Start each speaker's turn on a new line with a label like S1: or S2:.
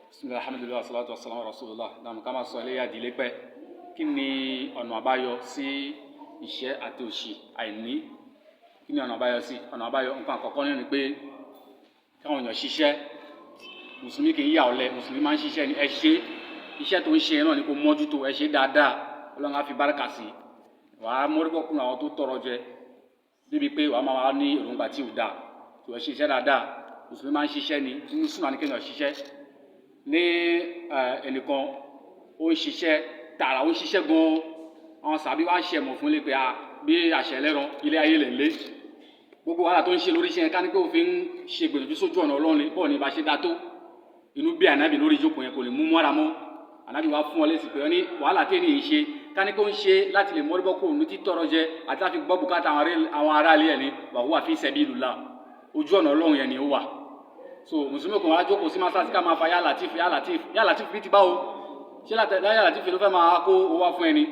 S1: Bismillah, alhamdulillah, salatu wassalamu ala rasulillah. Dàmú ká máa sọ ilé àdìlé pẹ́. Kí ni ọ̀nà àbáyọ sí ìṣẹ́ àti òṣì àìní? Kí ni ọ̀nà àbáyọ sí? Ọ̀nà àbáyọ, nǹkan àkọ́kọ́ nínú ni pé káwọn èèyàn ṣiṣẹ́. Mùsùlùmí kì í yà ọ̀lẹ, mùsùlùmí máa ń ṣiṣẹ́ ni. Ẹ ṣe iṣẹ́ tó ń ṣe náà ni kò mójútó, ẹ ṣe dáadáa, Ọlọ́run á fi báràkà sí i. Wàá móríbọ̀ kúrò àwọn tó tọrọ jẹ débi pé wàá máa wá ní èròǹgbà tí ò dáa. Tó ẹ ṣe iṣẹ́ dáadáa, mùsùlùmí máa ń ṣiṣẹ́ ni. Nínú súnà ni kéèyàn ṣiṣẹ́. Ní ẹnìkan ó ń ṣiṣẹ́ tààrà, ó ń ṣiṣẹ́ gan-an. Àwọn sàbí wá ń ṣe ẹ̀mọ̀ fún lé pé a bí àṣẹ ẹlẹ́ran ilé ayé lè lé gbogbo wàhálà tó ń ṣe lórí iṣẹ́ yẹn, ká ní pé òfin ń ṣe gbìyànjú sójú ọ̀nà Ọlọ́run bọ́ọ̀ ni bá ṣe dá tó. Inú bí ànábì lórí ìjókòó yẹn, kò lè mú mọ́ra mọ́. Ànábì wá fún ọ lésì pé ó ní wàhálà tí ènìyàn ṣe, ká ní pé ó ń ṣe láti lè mọ́rí bọ́kò ní títọrọ jẹ àti láti gbọ́ bùkátà àwọn aráalé ẹ̀ ní wàhùwà fi sabilillah, ojú ọ̀nà Ọlọ́run yẹn ni ó wà. So mùsùlùmí kan wá jókòó sí mọ́sálásí ká máa fa yá Latif, yá Latif, yá Latif, bí ti báwo? Ṣé yá Latif ló fẹ́ máa kó owó wá fún ẹni?